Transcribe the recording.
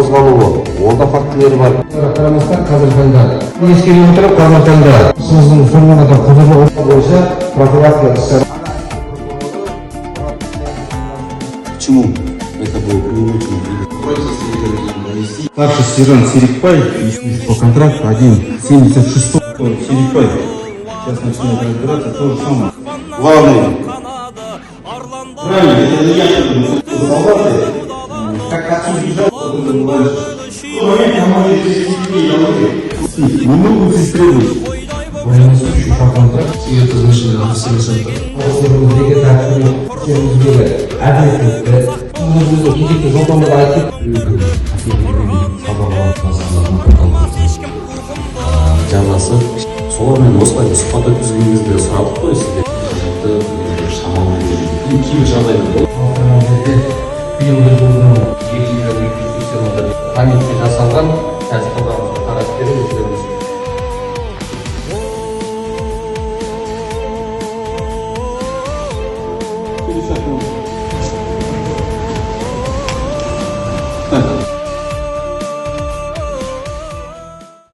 қозғалуы, ол да фактілері бар. Қарамастан, қазіргі таңда ескере отырып, қазіргі таңда сіздің, сонымен қатар құзырлы орган бойынша профилактика іс К чему это было приурочено? Старший сержант Серикпай по контракту 1,76 Серикпай. Сейчас начинает разбираться, то же самое. Главное, правильно, это не я, солдаты, как отцу бежал, вот это было раньше. В тот момент я могу не могут истребить. Военнослужащий по контракту И это значит совершенно өздеріңіздегі тәртібі, өздеріңіздегі әділеттілікті өзіміздің кезекті жолдамада айтып Біреудің қателігінен жазасы солармен осылай сұхбат өткізген кезде сұрадық қой сіздер қажетті шамалы деген кейбір жағдайлар болады. Жерде биылғы жылдың 2 миллион 280 мыңға памятке жасалған, қазір қолданылып